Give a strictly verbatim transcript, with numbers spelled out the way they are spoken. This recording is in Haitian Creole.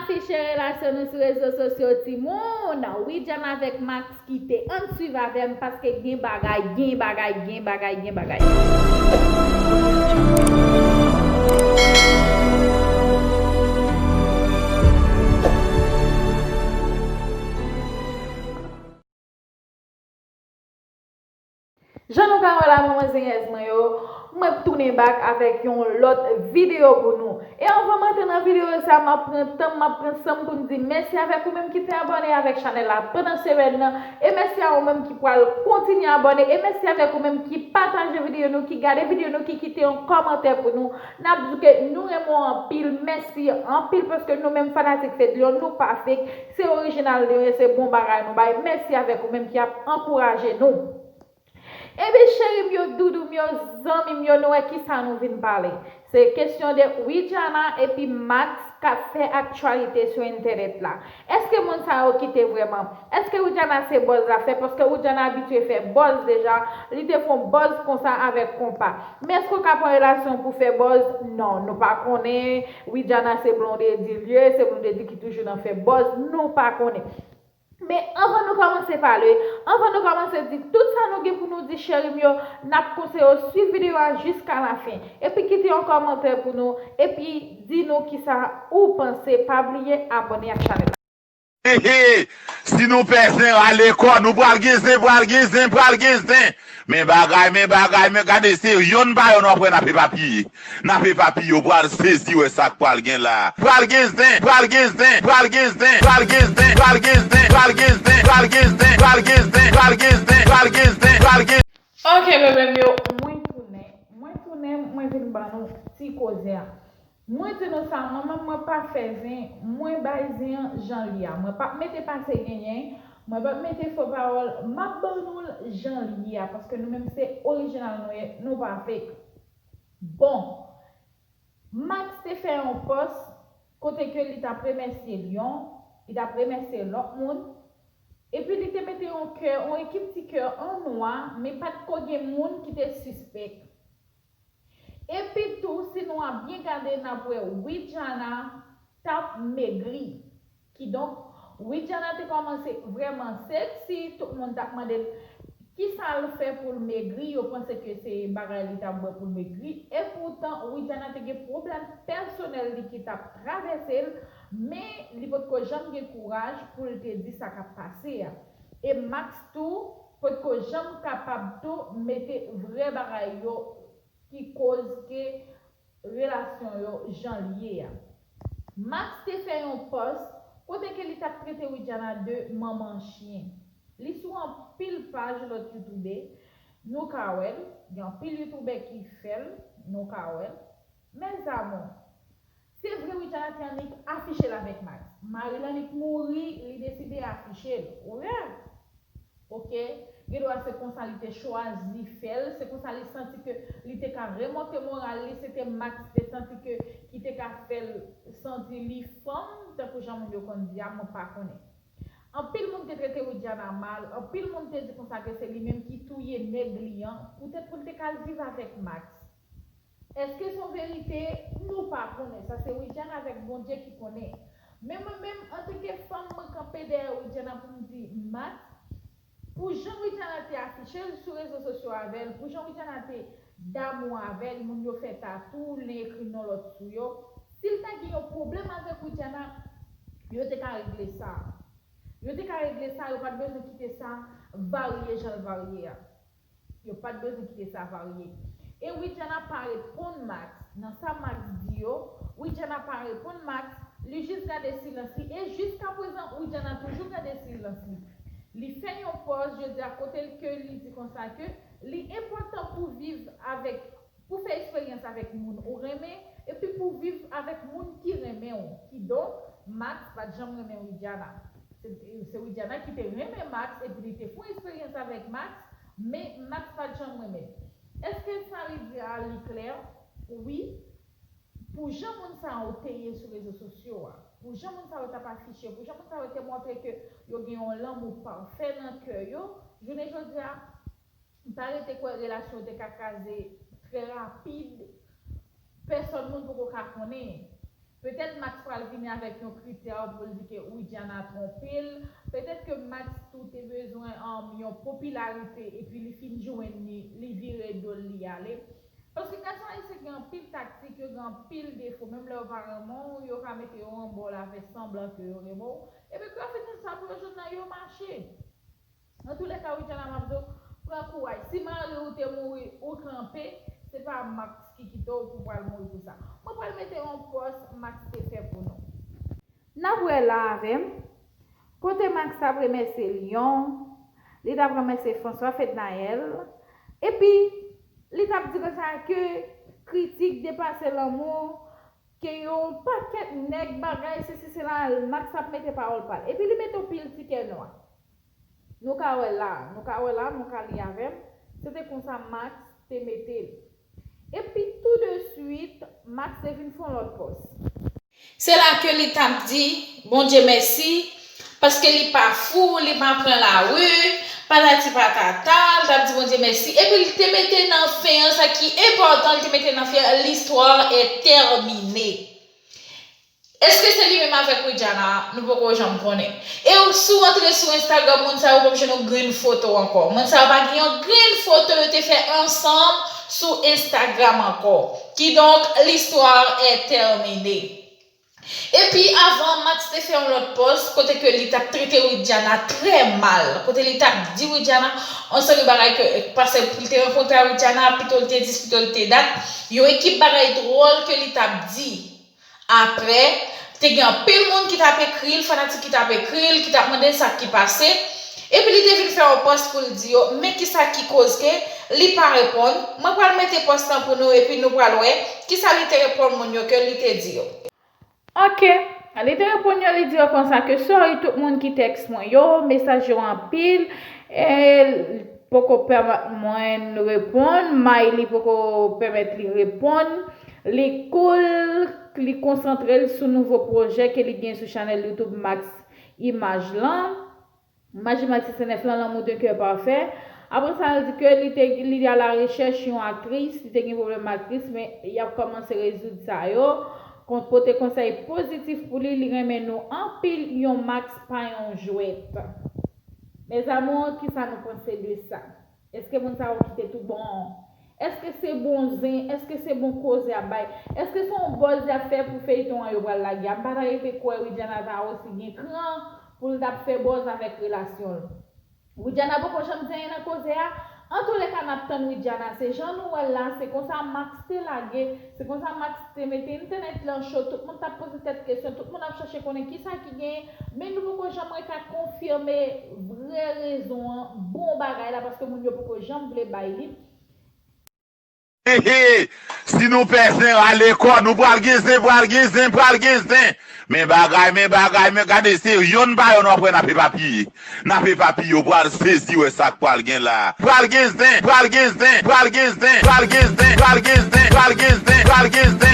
Afiche relasyon nou sou rezo sosyo, timoun. Widiana avèk Max kite. Ann swiv avè m, paske gen bagay, gen bagay, gen bagay, gen bagay. Jan nou ka wè la, manman zenyèz mwen yo, mwen tounen back avèk yon lòt videyo pou nou. E anvan m antre nan videyo sa, m ap pran tan m, m ap pran san m pou m di mèsi avèk ou menm ki te abòne avèk chanèl la pandan semèn nan. E mèsi a ou menm ki pral kontinye abòne. E mèsi avèk ou menm ki pataje videyo nou, ki gade videyo nou, ki kite yon kòmantè pou nou. N ap di ke nou renmen w anpil. Mèsi anpil paske nou menm fanatik Fedlion, nou pa fake. Se orijinal nou ye, se bon bagay nou bay. Mèsi avèk ou menm ki ap ankouraje nou. Ebyen, cheri m yo, doudou m yo, zanmi m yo, nou wè kisa nou vin pale. Se kesyon de Widiana epi Max k ap fè aktyalite sou entènèt la. Èske moun sa yo kite vrèman? Èske Widiana se buzz l ap fè? Paske Widiana abitye fè buzz deja, li te fè yon buzz konsa avèk Konpa. Men èske w ka pran relasyon pou fè buzz? Non, nou pa konnen. Widiana se Blondedy l ye, se Blondedy ki toujou nan fè buzz, nou pa konnen. Men anvan nou kòmanse pale, anvan nou kòmanse di tout sa nou gen pou nou di, cheri m yo, n ap konseye w swiv videyo a jiska lafen. Epi kite yon kòmantè pou nou, epi di nou kisa ou panse. Pa bliye abòne ak chanèl la. He, he, si nou pè zen, rale kò nou, pral gen zen, pral gen zen, pral gen zen. Men bagay, men bagay, men gade, se yonn pa yonn w ap wè n ap epapiye. N ap epapiye, w pral sezi wè sa k pral gen la. Pral gen zen, pral gen zen, pral gen zen, pral gen zen, pral gen zen, pral gen zen, pral gen zen, pral gen zen, pral gen zen, pral gen zen, pral gen zen, pral gen zen. Ok, bebe m yo, mwen tounen, mwen tounen, mwen vin ban nou ti koze a. Mwen di nou sa, mwen menm mwen pa fè zen, mwen bay zen an jan l ye a. Mwen p ap mete pase genyen, mwen p ap mete fo pawòl, m ap ban nou l jan l ye a, paske nou menm se orijinal nou ye, nou pa fake. Bon, Max te fè yon pòs kote ke li t ap remèsye Lion, li t ap remèsye lòt moun, epi li te mete yon kè, yon ekip ti kè an nwa, men pa t ko gen moun ki te sispèk. Epi tou, si nou ap byen gade, n ap wè Widiana t ap megri. Kidonk, Widiana te kòmanse vrèman sexy, tout moun t ap mande l kisa l fè pou l megri, yo panse ke se bagay li t ap bwè pou l megri. Epoutan, Widiana te gen pwoblèm pèsonèl li ki t ap travèse l, men li potko janm gen kouraj pou l te di sa k ap pase a. E Max tou, potko janm kapab tou mete vrè bagay yo ki koz ke relasyon yo jan l ye a. Max te fè yon pòs kote ke li t ap trete Widiana de manman chyen. Li sou anpil paj lòt youtube, nou ka wè l, gen anpil youtube ki fè l, nou ka wè l. Mes amours, se vre Widiana te annik afiche l avèk Max. Mari l annik mouri, li deside afiche l. Ou wè? Ok? Gen dwa se konsa li te chwazi fè l, se konsa li santi ke li te ka remonte moral li, se te Max te santi ke ki te ka fè l santi li fanm, tankou jan moun yo konn di a, mwen pa konnen. Anpil moun te trete Widiana mal, anpil moun te di konsa ke se li menm ki touye nèg li an, poutèt pou l te ka al viv avèk Max. Èske se yon verite? Nou pa konnen. Sa se Widiana avèk Bondye ki konnen. Men mwen menm, antanke fanm, mwen kanpe dèyè Widiana pou m di Max, pou jan Widiana te afiche l sou rezo sosyo avè l, pou jan Widiana te damou avè l, moun yo fè tatou, len ekri non lòt sou yo, si l ta gen yon pwoblèm avèk Widiana, yo te ka regle sa. Yo te ka regle sa, yo pa t bezwen kite sa varye jan l varye a. Yo pa t bezwen kite sa varye. E Widiana pa reponn Max. Nan sa Max di yo, Widiana pa reponn Max. Li jis gade silans li. E jiskaprezan, Widiana toujou gade silans li. Li fè yon pòz, jodi a, kote l ke li di konsa ke li enpòtan pou viv avèk, pou fè eksperyans avèk moun ou renmen, epi pou viv avèk moun ki renmen w. Kidonk, Max pa t janm renmen Widiana. Se, se Widiana ki te renmen Max, epi li te fè eksperyans avèk Max, men Max pa t janm renmen. Èske sa li di a li klè? Wi. Pou jan moun sa yo te ye sou rezo sosyo a, pou jan moun sa yo t ap afiche, pou jan moun sa yo te montre ke yo gen yon lanmou pafè nan kè yo, jounen jodi a, m pa rete kwè relasyon yo te ka kraze trè rapid. Pèsòn moun poko ka konnen. Petèt Max pral vini avèk yon kritè pou l di ke Widiana twonpe l. Petèt ke Max tou te bezwen, um, yon popilarite epi li fin jwenn li, li vire do l li ale. Paske gason ayisyen gen anpil taktik, yo gen anpil defo. Menm lè yo pa renmen w, yo ka mete yo anba w la, fè sanblan ke yo renmen w. Epi ke yo fin sa pou yo jwenn nan yo mache. Antoulèka, Widiana, m ap di w, pran kouraj. Si mari w te mouri, ou kanpe, se pa Max ki kite w pou pral mouri pou sa. Mwen pral mete yon pòs Max te fè pou nou. N ap wè la avè m, kote Max t ap remèsye Lyon, li t ap remèsye François Fednaelle, epi li t ap di konsa ke kritik depase lanmou, ke yon pakèt nèg bagay, sesi sela, Max ap mete pawòl pa l. Epi li mete yon pil ti kè nwa. Nou ka wè la, nou ka wè la, nou ka li avè m. Se te konsa Max te mete l. Epi tou de swit, Max te vin fè yon lòt pòs. Se la ke li t ap di Bondye mèsi, paske li pa fou, li pa pran lari, patati patata, li t ap di Bondye mèsi. Epi li te mete nan fen an, sa ki enpòtan, li te mete nan fen an, l'histoire est terminée. Èske se li menm avèk Widiana? Nou poko janm konnen. E w, si w antre sou Instagram, moun sa yo p ap jwenn yon grenn foto ankò. Moun sa yo pa gen yon grenn foto yo te fè ansanm sou Instagram ankò. Kidonk, l'histoire est terminée. Epi avan, Max te fè yon lòt pòs kote ke li t ap trete Widiana trè mal. Kote li t ap di Widiana yon seri bagay ke, paske pou l te rankontre a Widiana, pito l te dis, pito l te dat, yon ekip bagay dwòl ke li t ap di. Apre, te gen anpil moun ki t ap ekri l, fanatik ki t ap ekri l, ki t ap mande sa ki pase. Epi li te vin fè yon pòs pou l di yo, men kisa ki koz ke li pa reponn. Mwen pral mete pòs lan pou nou, epi nou pral wè kisa li te reponn moun yo ke li te di yo. Ok, li te reponn yo, li di yo konsa ke sorry tout moun ki tèks mwen yo, mesaj yo anpil, e poko pèmèt mwen reponn, may li poko pèmèt li reponn, li cool, li konsantre l sou nouvo pwojè ke li gen sou chanèl YouTube Max Imaj lan. Maji Max sèt sèt nèf lan, L'amour d'un cœur parfait. Apre sa, l di ke li te, li a la rechèch yon aktris, li te gen pwoblèm aktris, men y ap kòmanse rezoud sa yo. Kon, pote konsèy pozitif pou li, li renmen nou anpil, yon Max pa yon jwèt. Mes amours, kisa nou panse de sa? Èske moun sa yo kite tout bon? Èske se bon zen? Èske se bon koze y ap bay? Èske se yon buzz y ap fè pou feyton an yo pral lage a? M pa ta rete kwè Widiana ta osi gen kran pou l t ap fè buzz avèk relasyon l. Widiana poko janm di anyen nan koze a. Antoulèka, n ap tann Widiana. Se jan nou wè l la, se konsa Max te lage, se konsa Max te mete entènèt lan cho, tout moun t ap poze tèt kesyon, tout moun ap chache konnen kisa ki genyen, men nou poko janm ka konfime vrè rezon an, bon bagay la, paske moun yo poko janm vle bay li. He, he, si nou pè zen, rale kò nou, pral gen zen, pral gen zen, pral gen zen. Men bagay, men bagay, men gade, se yonn pa yonn w ap wè n ap epapiye. N ap epapiye, w pral sezi wè sa k pral gen la. Pral gen zen, pral gen zen, pral gen zen, pral gen zen, pral gen zen, pral gen zen, pral gen zen, pral gen zen.